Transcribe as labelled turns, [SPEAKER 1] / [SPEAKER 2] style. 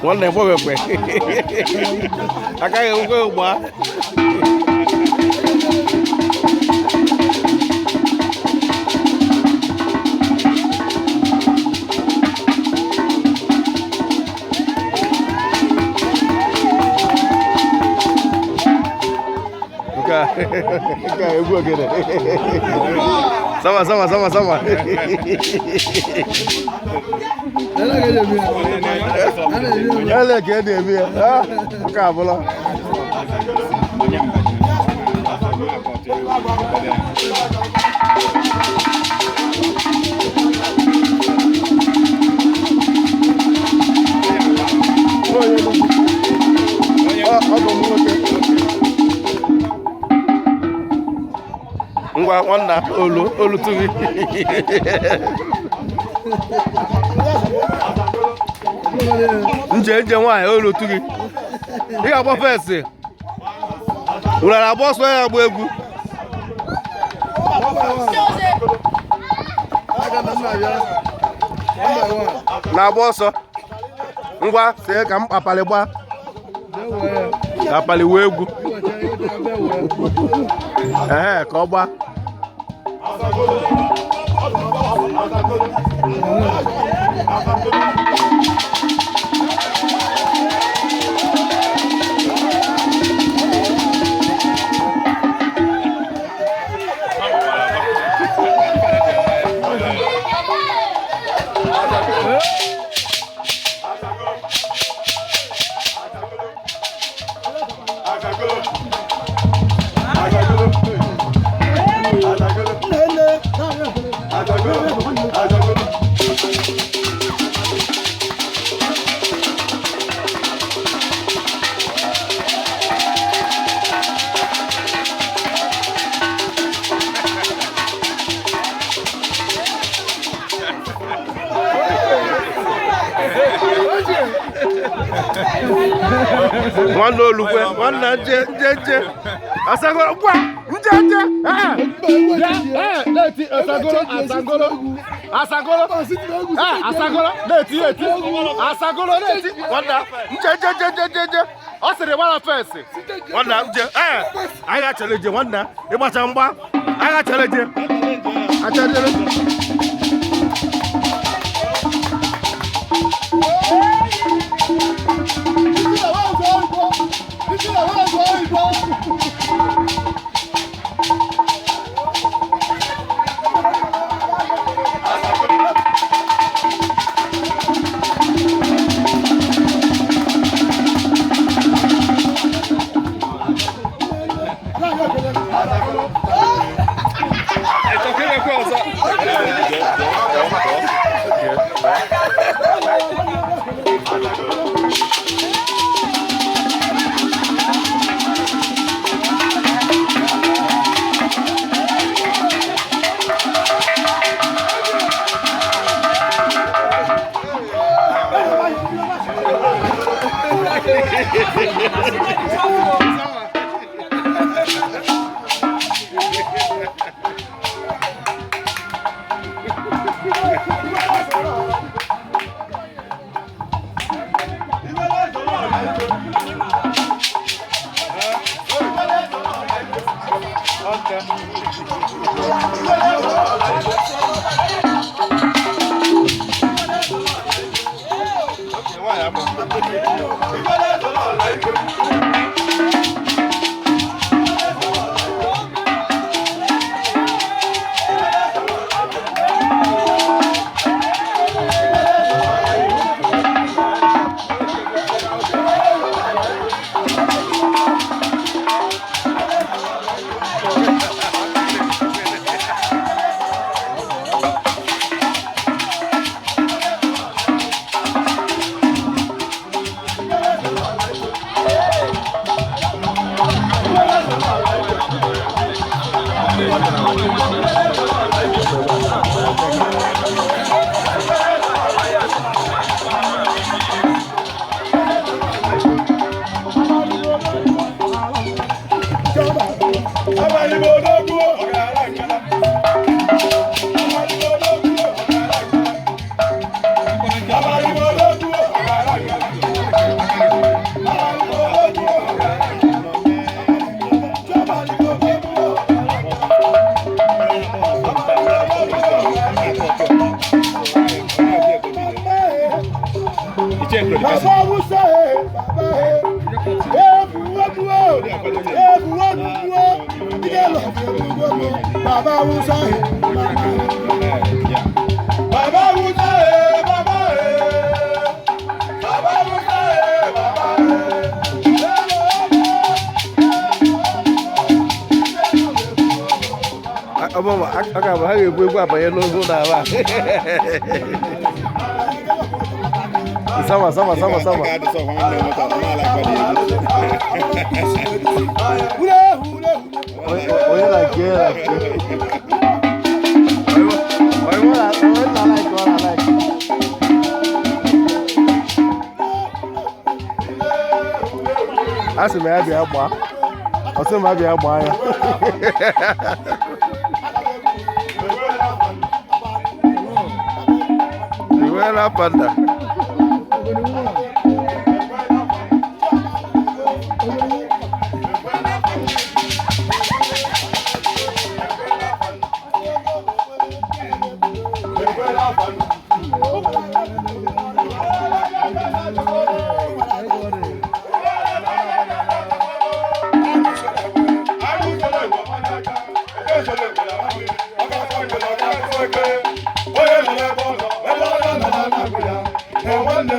[SPEAKER 1] Nwanne gbọbekwe agaghị ekwe gbaa. Nke a egwu ogene. Sama sama sama sama. Ele ka e na-eme ya. Ah, nke a bụla. Ọ bụ nwoke. Ngwa nwanna olu olu tụghị. Nje nje nwaanyị olu tụghị. Ị ga-agba fesị. Ụlọ agba ọsọ ya agba egwu. Na-agba ọsọ. Ngwa see ka m apalị gbaa. Ka apalị wee egwu. Ee, ka ọ gbaa. Nwanne olukwe nwanne nje nje nje asagoro ngwa nje nje ee na-eti asagoro asagoro asagoro ee asagoro na-eti eti asagoro na-eti nwanne nje nje nje nje nje nje ọ sịrị gbara fensị nwanne nje ee anyị ga-achere nje nwanne ịgbacha mgba anyị ga-achere nje achere.
[SPEAKER 2] Bàbá Musa ẹ, bàbá ẹ, ebuwebuwe, ebuwebuwe, ike lọ fi ebuwebuwe, bàbá Musa ẹ, bàbá ẹ. Bàbá Musa ẹ, bàbá ẹ, bàbá Musa ẹ, bàbá ẹ.
[SPEAKER 1] Ọmọ ọ ga-abụ ha ga-egwu egwu abanye n'ụzọ ụlọ ala. Sama sama sama sama.
[SPEAKER 2] Hule hule hule.
[SPEAKER 1] Onye na nke na nke. Onye na onye na like ọ na like. A sị m ya bịa gbaa. Ọ sị m ya bịa gbaa ya. Iweela panda.
[SPEAKER 2] Onye nọ n'ebe ọ nọ, ebe ọ nọ na-anagụ ya, na nwanne.